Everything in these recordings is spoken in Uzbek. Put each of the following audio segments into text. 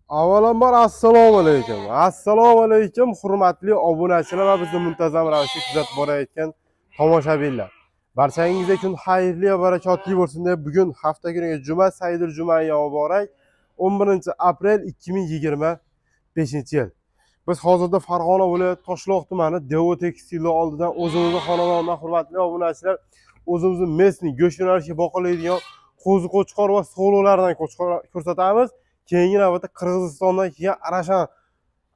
Avvalambor assalomu alaykum. Assalomu alaykum hurmatli obunachilar va bizni muntazam ravishda kuzatib borayotgan tomoshabinlar. Barchangizga kun xayrli va barakotli bo'lsin deb bugun hafta kuniga juma, Saidul juma muborak, 11 aprel 2025-yil. Biz hozirda Farg'ona viloyati Toshloq tumani Devo Tekstil oldidan o'zimizni xonadondan, hurmatli obunachilar, o'zimizni местный go'sht yo'nalishiga boqiladigan qo'zi qo'chqor va sog'liqlardan ko'rsatamiz. Keyingi navbatda Qirg'izistondan kelgan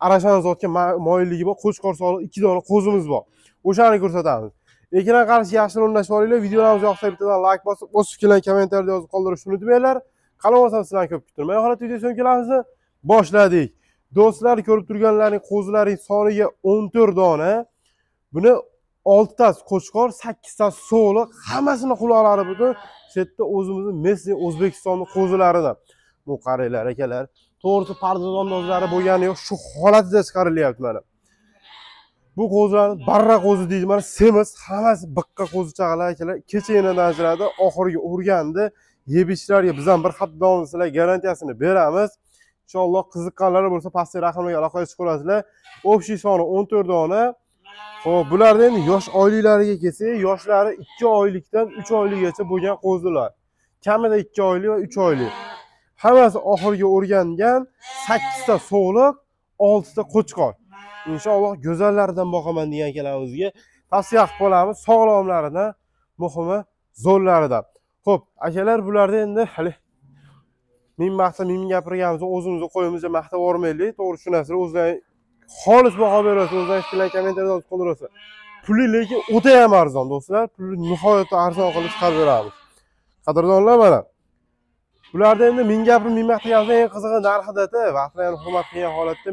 Arashan zotga moyilligi bor qo'chqor sog'liq ikki dona qo'zimiz bor. O'shani ko'rsatamiz. Ekran qarshi yaxshi o'rnashib olinglar. Videolarimiz yoqsa bittadan layk bosib, o'z fikrlarini kommentariyada yozib qoldirishni unutmanglar. Qalin bo'lsam sizlarni ko'p kuttirmay, holat video syomkalarimizni boshladik. Do'stlar, ko'rib turganlaring qo'zilaring soniga 14 dona. Buni 6 tasi qo'chqor, 8 tasi sog'liq, hammasini quloqlari butun. Shu yerda o'zimizni местный O'zbekistonning qo'zilaridan. Bu qaranglar akalar, to'g'risi pardozondozlari bo'lgani yo'q, shu holatida chiqarilyapti mana. Bu qo'zilarni barra qo'zi deydi, mana semiz, hammasi biqqa qo'zichaqlar akalar. Kecha ajradi, oxirgi urgandi. Yeb ichishlarga biz ham bir hafta davomida sizlarga garantiyasini beramiz. Inshaalloh qiziqqanlar bo'lsa pastdagi raqamlarga aloqaga chiqib olasizlar. Общий soni 14 dona. Xo'p, bularni endi yosh oyliklariga kelsak, yoshlari 2 oylikdan 3 oylikgacha bo'lgan qo'zilar. Kamida 2 oylik va 3 oylik. Hammasi oxirgi o'rgangan, 8 ta sog'liq, 6 ta qo'chqor. Inshaalloh go'zallaridan boqaman degan akalarimizga tavsiya qilib qolamiz, sog'lomlaridan, muhimi zo'rlaridan. Xo'p, akalar, bularda endi hali ming maqta ming gapirganimizni o'zimizni qo'yimizga maqtab yubormaylik. To'g'ri tushunasizlar, o'zlari xolis baho berasiz, o'zlaringiz fikrlarni kommentariyada yozib qoldirasiz. Puli lekin o'ta ham arzon, do'stlar. Puli nihoyatda arzon qilib chiqarib beramiz. Qadrdonlar, mana bularda endi ming gapirib ming maqtaganimizda eng qizig'i narxida-da, vaqtni ham hurmat qilgan holatda.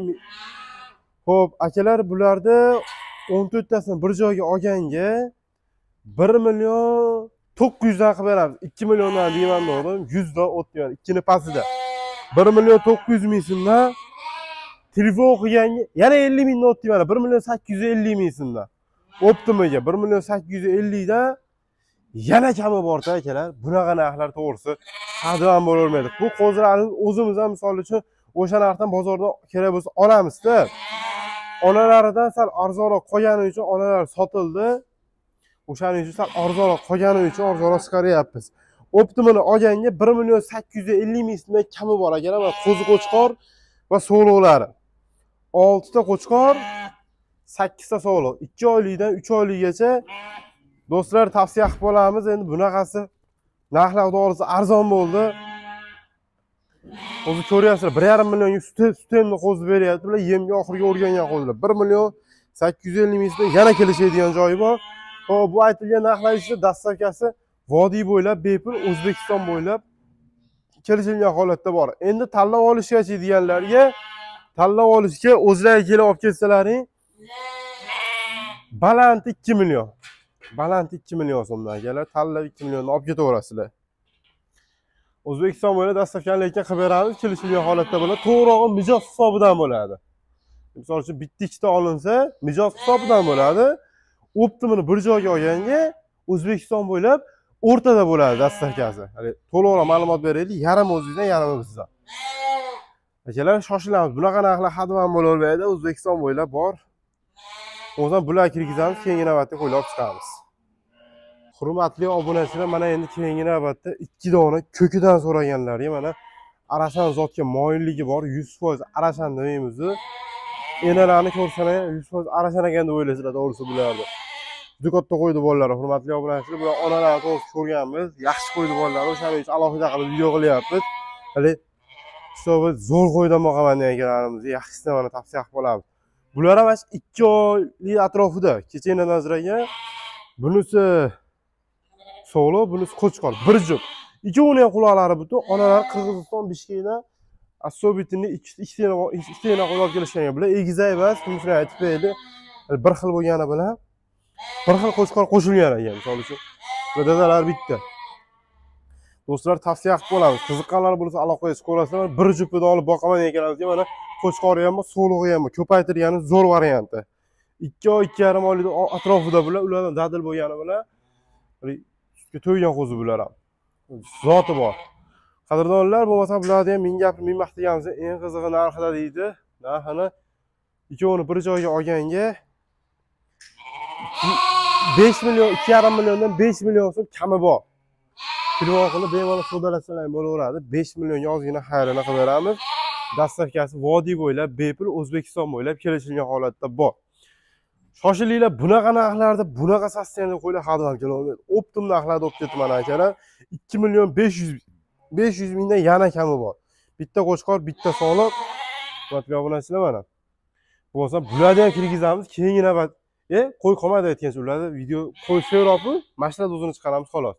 Xo'p, akalar, bularda 14 tasini bir joyga olganga 1 million 900 dan qilib beramiz. 2 milliondan deyman dedim, 100 dan o'tdi, yani ikkini pastida. 1 million 900 ming so'mdan telefon qilganga yana 50 mingdan o'tdi, mana 1 million 850 ming so'mdan. Оптом iga 1 million 850 dan yana kami borda akalar. Bunaqa narxlar to'g'risi hadvan bo'lavermaydi. Bu qo'zilarni o'zimiz ham misol uchun o'sha narxdan bozorda kerak bo'lsa olamizda. Onalaridan sal arzonroq qolgani uchun onalar sotildi. O'shaning uchun sal arzonroq qolgani uchun arzonroq chiqaryapmiz. Оптом ini olganga 1 million 850 ming so'mdan kami bor akalar. Mana qo'zi qo'chqor va sog'liqlari. 6 ta qo'chqor, 8 ta sog'liq. 2 oylikdan 3 oylikgacha do'stlar tavsiya qilib qolamiz. Endi bunaqasi narxlar to'g'risi arzon bo'ldi. O'zi ko'ryapsizlar, 1,5 millionga sutemni qo'zi beryapti. Bular yemga oxirgi o'rgangan qo'zilar. 1 million 850 ming so'mdan yana kelishadigan joyi bor. Xo'p, bu aytilgan narxlar ichida доставка si vodiy bo'ylab bepul, O'zbekiston bo'ylab kelishilgan holatda bor. Endi tanlab olishgachi deganlarga, tanlab olishga o'zlari kelib olib kelsalaring baland 2 million. Baland 2 million so'mdan akalar, tanlab 2 millionni olib ketaverasizlar. O'zbekiston bo'ylab доставка ni lekin qilib beramiz, kelishilgan holatda bo'ladi. To'g'rog'i mijoz hisobidan bo'ladi. Misol uchun bitta ikkita olinsa, mijoz hisobidan bo'ladi. Оптом ini bir joyga olganga O'zbekiston bo'ylab o'rtada bo'ladi доставка si. Hali to'liqroq ma'lumot beraylik, yarim o'zingizdan, yarimi bizdan. Akalar, shoshilamiz. Bunaqa narxlar hadvan bo'lavermaydi. O'zbekiston bo'ylab bor. O'zdan bular kirgizamiz, keyingi navbatda qo'ylab chiqamiz. Hurmatli obunachilar, mana endi keyingi navbatda ikki dona ko'kidan so'raganlarga mana Arashan zotga moyilligi bor, 100% Arashan demaymiz. Enalarni ko'rsalar ham 100% Arashan ekan deb o'ylaysizlar, to'g'risi bularni. Juda katta qo'ydi bolalar, hurmatli obunachilar, bular onalarni to'g'risi ko'rganmiz, yaxshi qo'ydi bolalar, o'shaning uchun alohida qilib video qilyapmiz. Hali hisobi zo'r qo'ydan boqaman degan akalarimizni yaxshisidan mana tavsiya qilib qolamiz. Bular ham mana 2 oylik atrofida, kecha nazraga bunisi sog'liq, bunisi qo'chqor, bir juft. Ikkovini ham quloqlari butun, onalar Qirg'iziston Bishkekdan Asobitini ikkita qo'y olib kelishgan. Bular egizak emas, bunisini aytib beraylik. Bir xil bo'lgani bilan bir xil qo'chqor qo'shilgan ekan, misol uchun. Bular dadalar bitta. Do'stlar, tavsiya qilib qolamiz. Qiziqqanlar bo'lsa aloqaga chiqib ko'rasizlar. Bir juftini olib boqaman deganlaringizga mana qo'chqori ham bor, so'lig'i ham bor. Ko'paytirgani zo'r varianti. 2 oy, 2,5 oylik atrofida bular, ulardan dadil bo'lgani bilan sutga to'ygan qo'zi bular ham. Zoti bor. Qadrdonlar, bo'lmasa bularni ham ming gapirib ming maqtaganmiz. Eng qizig'i narxida deydi. Narxini ikkovini bir joyga olganga 5 million, 2,5 milliondan 5 million so'm kami bor. Telefon qilib bemalol savdolasanglar ham bo'laveradi. 5 millionga ozgina xayrini qilib beramiz. Dastavkasi vodiy bo'ylab bepul, O'zbekiston bo'ylab kelishilgan holatda bor. Shoshilinglar, bunaqa narxlarda, bunaqa sostenli qo'ylar hali ham kela olmaydi. Optim narxlarda olib ketdi mana akalar. 2 million 500 mingdan yana kami bor. Bitta qo'chqor, bitta sog'liq. Hurmatli obunachilar mana. Bo'lmasa bularni ham kirgizamiz, keyingi navbat. Qo'y qolmadi aytgancha ularni video qo'y so'rab, mana shularni o'zini chiqaramiz xolos.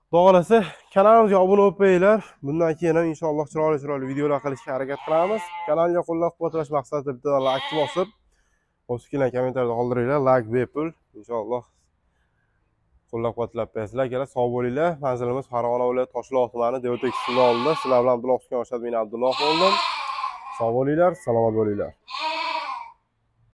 Xudo xolasa kanalimizga obuna bo'lib qo'yinglar. Bundan keyin ham inshaalloh chiroyli-chiroyli videolar qilishga harakat qilamiz. Kanalga qo'llab-quvvatlash maqsadida bitta like bosib, o'z fikrlaringizni kommentariyada qoldiringlar. Like bepul. Inshaalloh qo'llab-quvvatlab qo'yasizlar. Akalar, sog' bo'linglar. Manzilimiz Farg'ona viloyati Toshloq tumani Devotek oldida. Sizlar bilan Abdulloh Usmonov, men Abdulloh bo'ldim. Sog' bo'linglar, salomat bo'linglar.